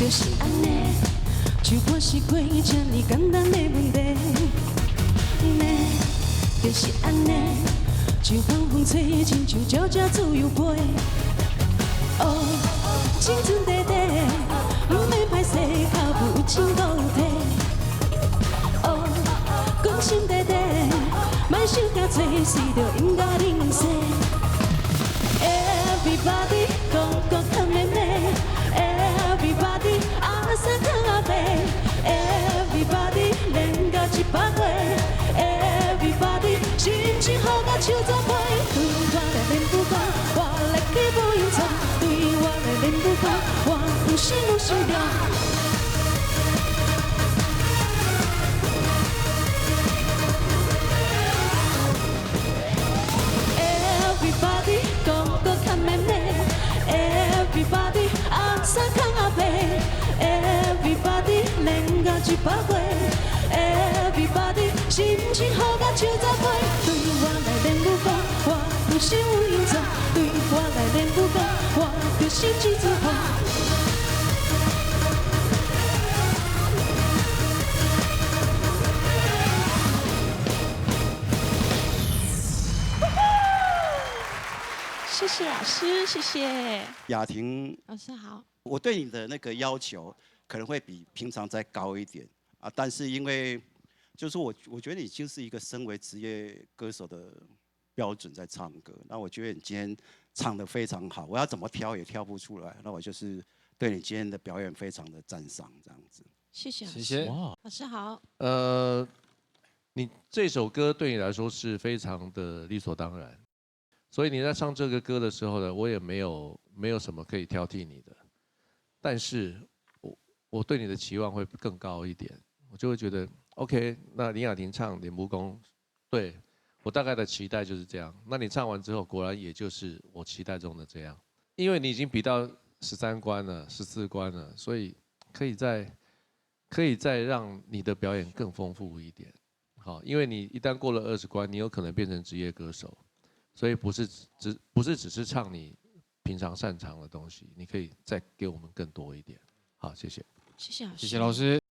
就是按呢，就看是过這呢簡單的問題。呢，就是按呢，就放風吹，親像鳥隻自由飛。哦，青春短短，毋免歹勢，跤步有穿倒提。哦，關心短短，莫想驚濟，隨著音樂恁說。Everybody 講講較慢慢，Everybody 阿三囥阿伯，Everybody 練到100歲，Everybody 心情好甲手十飛。對我來練舞歌，我來去無用錯，對我來練舞歌，我有心有心了。Everybody 講講較慢慢，Everybody 阿三囥阿伯，Everybody 練到100歲，Everybody 心情好甲手十飛。對我來練舞歌，我有心有用錯，對我來練舞歌，我就是這枝花。謝謝老師，謝謝。雅婷，老師好。我對你的那個要求可能會比平常再高一點啊，但是因為就是我覺得你已經是一個身為職業歌手的標準在唱歌，那我覺得你今天唱得非常好，我要怎麼挑也挑不出來，那我就是對你今天的表演非常的讚賞，這樣子。謝謝老師。謝謝。老師好。你這首歌對你來說是非常的理所當然。所以你在唱這個歌的時候呢，我也沒有什麼可以挑剔你的，但是我對你的期望會更高一點，我就會覺得 OK，那林雅婷唱《練武功》，對我大概的期待就是這樣。那你唱完之後，果然也就是我期待中的這樣，因為你已經比到13關了、14關了，所以可以再讓你的表演更豐富一點。好，因為你一旦過了20關，你有可能變成職業歌手。所以不是只是唱你平常擅長的東西，你可以再給我們更多一點。好，謝謝。謝謝老師。謝謝老師。